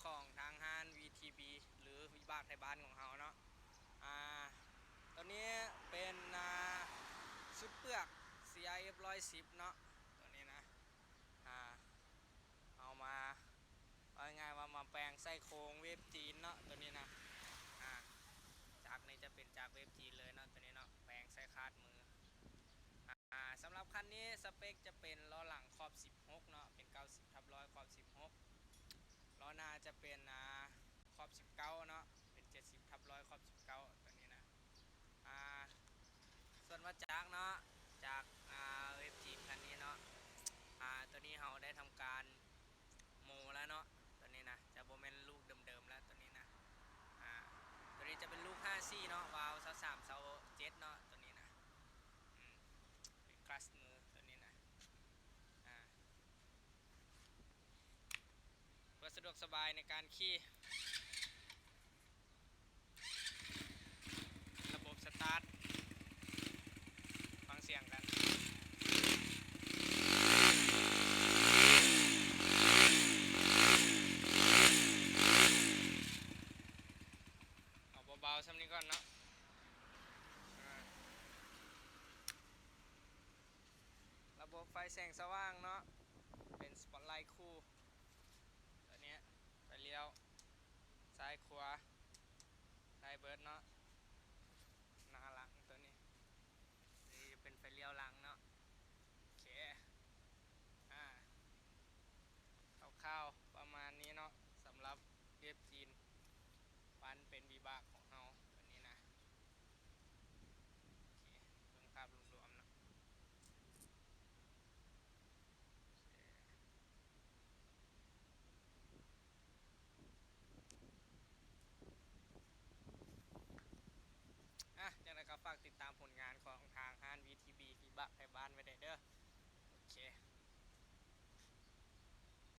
ຂອງທາງຮ້ານ ວີທີບີ ຫຼື ວິບາກໄທບ້ານຂອງເຮົາເນາະ. ອ່າ ຕົວນີ້ເປັນ ອ່າ ຊຸດເປືອກ ຊີອາເອັຟ ໜຶ່ງຮ້ອຍສິບເນາະ ຕົວນີ້ນະ. ອ່າ ເອົາມາ ເວົ້າງ່າຍໆວ່າມາແປງໃສ່ໂຄງເວບຈີນເນາະ ຕົວນີ້ນະ. ອ່າ ຈັກນີ້ຈະເປັນຈັກເວບຈີນເລີຍເນາະ ຕົວນີ້ເນາະ ແປງໃສ່ຄາດມື. ອ່າ ສຳລັບຄັນນີ້ສະເປັກຈະເປັນລໍ້ຫຼັງຂອບສິບຫົກເນາະ ເປັນເກົ້າສິບທັບຮ້ອຍຂອບສິບຫົກ, ລໍ້ໜ້າຈະເປັນ ອ່າ ຂອບສິບເກົ້າເນາະ ເປັນເຈັດສິບທັບຮ້ອຍຂອບສິບເກົ້າ ຕົວນີ້ນະ. ອ່າ ສ່ວນວ່າຈັກເນາະ ຈັກ ອ່າ ເວບຈີນຄັນນີ້ເນາະ ອ່າ ຕົວນີ້ເຮົາໄດ້ທຳການໂມແລ້ວເນາະ ຕົວນີ້ນະ ຈະບໍ່ແມ່ນລູກເດີມໆແລ້ວ ຕົວນີ້ນະ. ອ່າ ຕົວນີ້ຈະເປັນລູກຫ້າສີ່ເນາະ ວາວຊາວສາມ ຊາວເຈັດເນາະ ຕົວນີ້ນະ. ອືມ ເປັນຄລັດມື ຕົວນີ້ນະ. ອ່າ ເພື່ອສະດວກສະບາຍໃນການຂີ່. ລະບົບສະຕາດ ຟັງສຽງກັນ. ເອົາເບົາໆສ່ຳນີ້ກ່ອນເນາະ. ອ່າ ລະບົບໄຟແສງສະຫວ່າງເນາະ ເປັນສະປອດໄລຄູ່ ຕົວນີ້ ໄຟລ້ຽວຊ້າຍຂວາ ໄດ້ເບິດເນາະ ໜ້າຫຼັງຕົວນີ້. ນີ້ຈະເປັນໄຟລ້ຽວຫຼັງເນາະ. ໂອເຄ ອ່າ ຄ່າວໆປະມານນີ້ເນາະ ສຳລັບເວບຈີນ ປັ້ນເປັນວິບາກຂອງເຮົາຕົວນີ້ນະ. ໂອເຄ ເບິ່ງພາບລວມໆເນາະ. ອ່ະ ຈັ່ງໃດກໍຝາກຕິດຕາມຜົນງານຂອງທາງຮ້ານ ວີທີບີ ວິບາກໄທບ້ານໄວ້ແດ່ເດີ.